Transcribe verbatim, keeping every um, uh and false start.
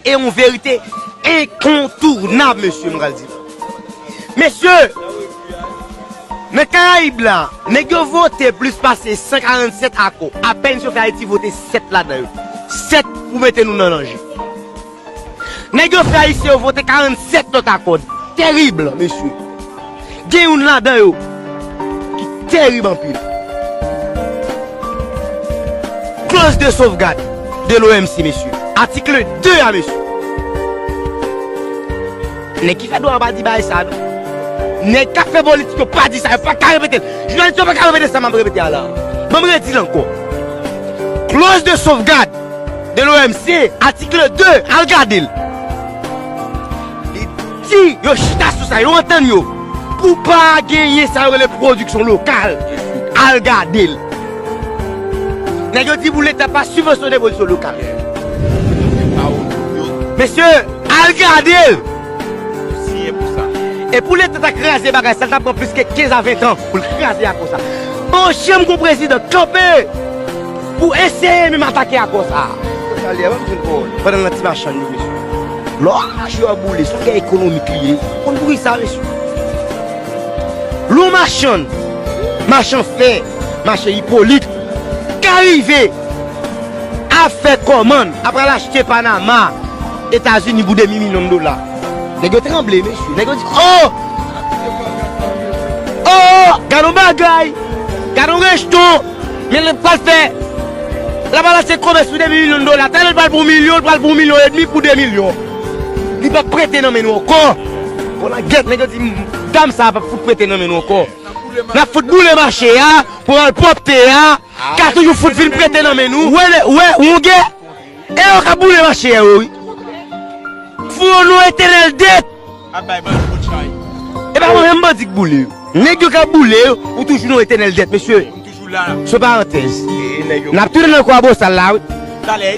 e yon verite enkontounab, mesye, m pral di. Mesye, nan Karayib la, nèg yo vote plis pase san karannsèt akò. Apèn si yo fè Ayiti vote sèt ladan yo. Sèt pou mete nou nan danje. Nèg yo fè Ayisyen yo vote karannsèt lòt akò. Terib, mesye. Gen youn ladan yo ki terib anpil. Clause de sauvegarde de l'O M C, mesye. Atik de a, mesye. Nèg ki fè dwa pa di bagay sa, non. Nèg k ap fè politik yo pa di sa, yo pa ka repete l. Jounalis yo pa ka repete sa m ap repete a la. Ban m redi l ankò. Clause de sauvegarde de l'O M C, atik de, al gade l. Li di, yo chita sou sa, yo antann yo. Pou pa genyen sa yo rele pwodiksyon lokal, al gade l. Nèg yo di pou Leta pa sibvansyone pwodiksyon lokal. Mesye, al gade l. E pou Leta ta kraze bagay sa, l ta pran plis ke kenz a ven tan pou l kraze akò sa. Bon, janm gon prezidan kanpe pou eseye menm atake akò sa. Talè, ban m di n pawòl. Pandan n nan ti machann yo, mesye. Lò mache yo ap boule, se yon gè ekonomik li ye. Konn poukisa, mesye? Lò machann, machann fè, mache Ipolit, ka rive ap fè kòmann, ap al achte Panama, Etazini pou de mil milyon dola. Nèg yo tranble, mesye. Nèg yo di, "Oh! Oh! Gad yon bagay! Gad yon rejton!" Men l pral fè, l ap al achte komès pou de mil milyon dola. Talè l pral pou yon milyon, l pral pou yon milyon edmi pou de milyon. Li p ap prete nan men nou ankò. Bon, la gèt, nèg yo di, "Dam sa a p ap fout prete nan men nou ankò. N ap fout boule mache a, pou al pwòpte a, ka toujou fout vin prete nan men nou." Wè, wè, wongè, e yo k ap boule mache a, yo, wi. Fou yo non etènèl dèt. Ap bay bandi kout chay. E pa mwen menm bandi k boule yo. Nèg yo k ap boule yo, ou toujou nan etènèl dèt, mesye. M toujou la. Se yon parantèz. E nèg yo. N ap tounen nan kwa bosal la, wi. Talè.